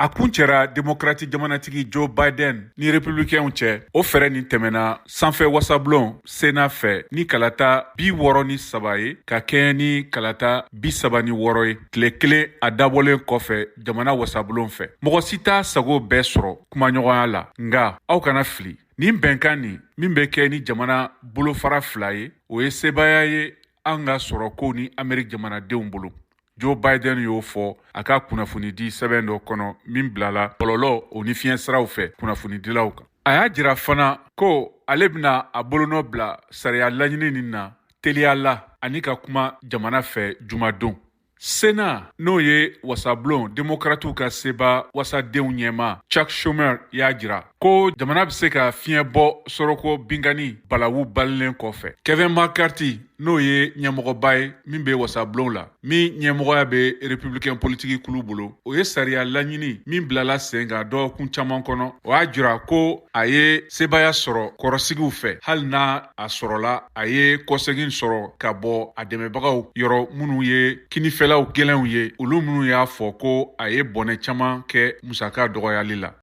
A kuncɛra Demokrati jamanatigi Joe Biden ni Republicainw cɛ. O fɛɛrɛ nin tɛmɛna sanfɛ wasabulon Sénat fɛ ni kalata 63 ye ka kɛɲɛ ni kalata 36 ye, tile kelen a dabɔlen kɔfɛ jamana wasabulon fɛ. Mɔgɔ si t'a sago bɛɛ sɔrɔ kumaɲɔgɔnya la, nka aw kana fili, nin bɛnkan nin min bɛ kɛ ni jamana bolofara fila ye, o ye sebaaya ye an ka sɔrɔko ni Ameriki jamanadenw bolo. Joe Biden y'o fɔ a ka kunnafonidi sɛbɛn dɔ kɔnɔ min bilala bɔlɔlɔ o ni fiɲɛ siraw fɛ kunnafonidilaw kan. A y'a jira fana ko ale bɛna a bolonɔ bila sariya laɲini nin na teliya la ani ka kuma jamana fɛ jumadon. Sénat, n'o ye wasabulon Demokratiw ka seba wasadenw ɲɛma Chuck Schumer, y'a jira ko jamana bɛ se ka fiɲɛ bɔ sɔrɔko binkanni balawu balilen kɔfɛ. Kevin McCarthy, n'o ye ɲɛmɔgɔba ye min bɛ wasabulon la, min ɲɛmɔgɔya bɛ Républicain politiki kulu bolo, o ye sariya laɲini min bilala sen kan dɔgɔkun caman kɔnɔ, o y'a jira ko a ye sebaaya sɔrɔ kɔrɔsigiw fɛ, hali n'a a sɔrɔla a ye kɔsegin sɔrɔ ka bɔ a dɛmɛbagaw yɔrɔ minnu ye kinifɛlaw gɛlɛnw ye, olu minnu y'a fɔ ko a ye bɔnɛ caman kɛ musaka dɔgɔyali la.